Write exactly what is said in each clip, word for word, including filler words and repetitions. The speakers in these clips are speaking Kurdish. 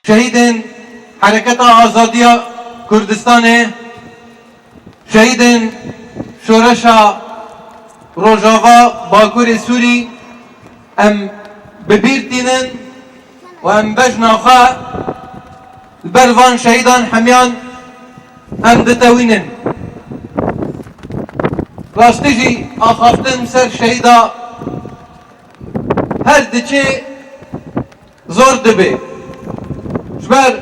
Şehîdên Hereketa Azadiya Kurdistanê, şehîdên Şoreşa Rojava Bakurê Sûrî, em bi bîr tînin û em bejna xwe li ber van şehîdan hemiyan em ditewînin. Rastî jî axaftin ser şehîda her diçe zor dibe. Ji ber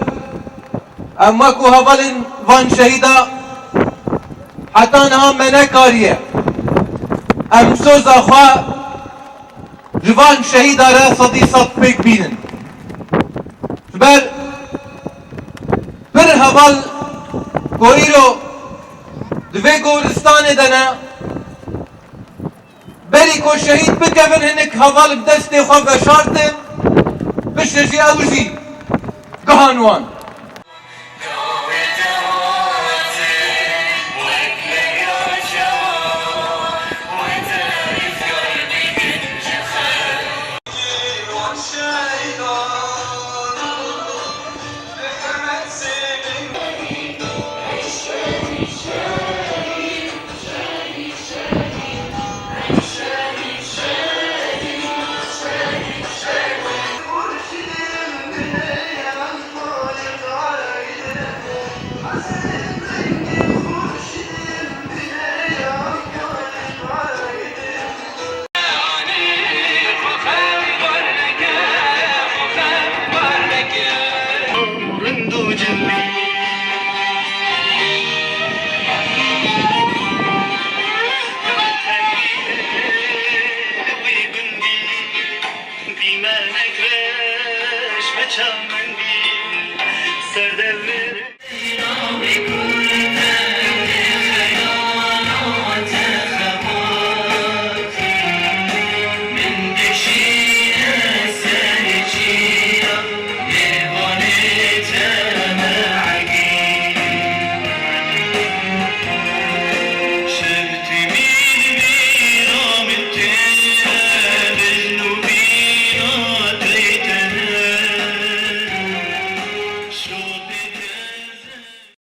em wekû hevalên van şehîda heta niha me nekariye em soza xwe ji van şehîda re sedî sed pêk bînin. Ji ber pir heval ku îro di vê goristanê de ne, berî ku şehîd bikevin, hinek heval bi destê xwe veşartin, bişe jî ew jî gihan wan.